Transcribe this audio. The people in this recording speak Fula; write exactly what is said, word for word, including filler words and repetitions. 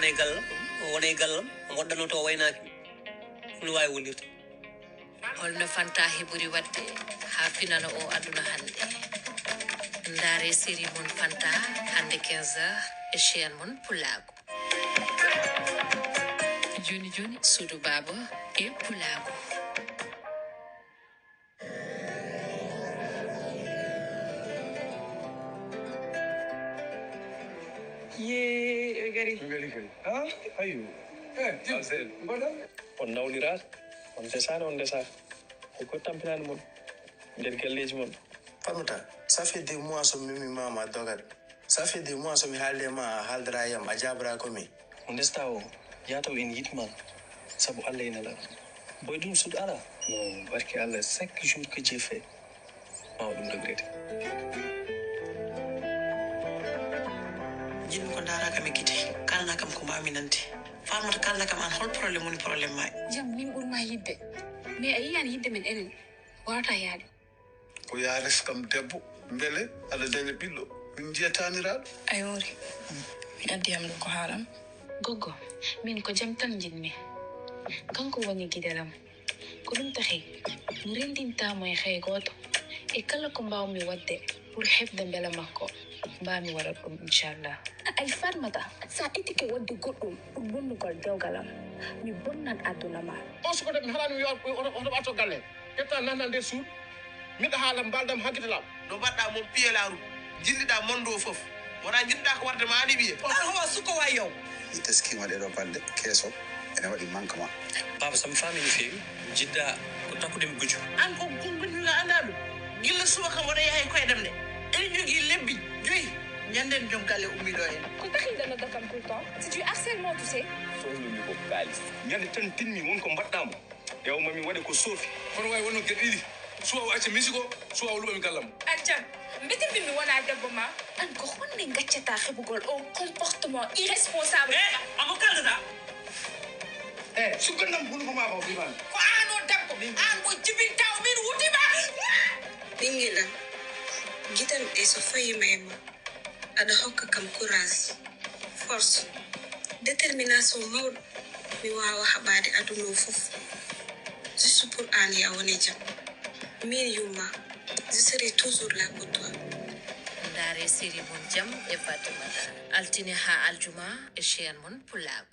E gallam, wona e gallam, moɗɗano to waynaaki. No waawi wondirde. Holno Fanta heɓori waɗde haa finana o aduna hannde? Ndaare série mon Fanta hannde quinze heures e chaîne mon Pulaagu. Jooni jooni suudu baaba e Pulaagu. Yee, ɓe gari. Ɓe gari kay. Ah, ayo. Eh, Jim, mbaɗa? On nawniraaka, on ndesaani, on ndesaaka. Hay gooto tampinaani mon nder galleeji mon. Farmata, ça fait des mois so mi memi ma ma dogat. Ça fait des mois so mi haalde ma a haaldara yam, a jaabara ko mi. Mo ndesta o, yaa taw en yiɗ ma, sabu Allah e Nela. Boy ɗum sud ala. No, barke Allah, chaque jour que Dieu fait, ma o ɗum regretté. Jinmi ko ndaara kam e gite, kaalna kam ko mbaawmi nande. Farmata, kaalna kam aan, hol problème woni problème ma? Jam, min ɓur ma yiɗde. Mais a yii aan yiɗde men enen waawata yahde. Ko yaa ref kam debbo, mbele aɗa daña ɓiɗɗo, min njiya taaniraaɗo. A yoori, mi addi am ɗo ko haaram. Goggo, min ko jam tan njiɗmi. Kanko woni giɗel am. Ko ɗum tahi mi renndintaa mo e hay gooto. E kala ko mbaawmi waɗde pour heɓde mbela makko, mbaawmi waɗat ɗum, inchallah. Ay Farmata, so a etike waɗde goɗɗum pour bonnugol dewgal am, mi bonnan aduna ma. On suka tan mi haɗaani mi wiya hoto ɓaato galle. Ƴetta nana nder suudu. Miɗo haala mbaaldam haggita lam. No mbaɗɗa mon piye laaru? Njilliɗa mondo fof. Wona njilliɗa ko warde ma ani ɓiye. An howa suko wa yow. Mi teskima ɗeɗo balɗe keeso ene waɗi manquement. Baaba, so mi faami no feewi, jiɗɗa ko takkude mi gujjo. An ko gunguñuga anda ɗum. Gilla suba kam oɗo yaha e koyɗam nde. Eɗen jogii lebbi joyi. Ñanden joom galle ummiɗo en. Ko taxiɗa nodda kam tout le temps? C'est du harcèlement, tu sais. Sohlumi ko kaalis. Ñande tan tinmi won ko mbaɗɗa mo. Ƴeew ma mi waɗe ko soofi. Kono wawi wonno geɗe ɗiɗi, suwa o acca misigo, suwa o luɓa mi gallam. An Jam, mbete mbin mi wona debbo ma? An ko honne gaccata heɓugol o comportement irresponsable? Eh, amo kaldata. Eh, suggan ɗam hunuko ma ko biman. Ko an o debbo, an ko jibinta o min wutima. Ɓinngel am, giɗam ɗe so fayima e ma, aɗa hokka kam courage, force, détermination mawɗo mi waawa haɓaade aduna o fof, juste pour aan yo a won e jam. Miin yumma, je serai toujours là pour toi. Ndaare série mon Jam e Fatimata, altine haa aljuma e chaîne mon Pulaagu.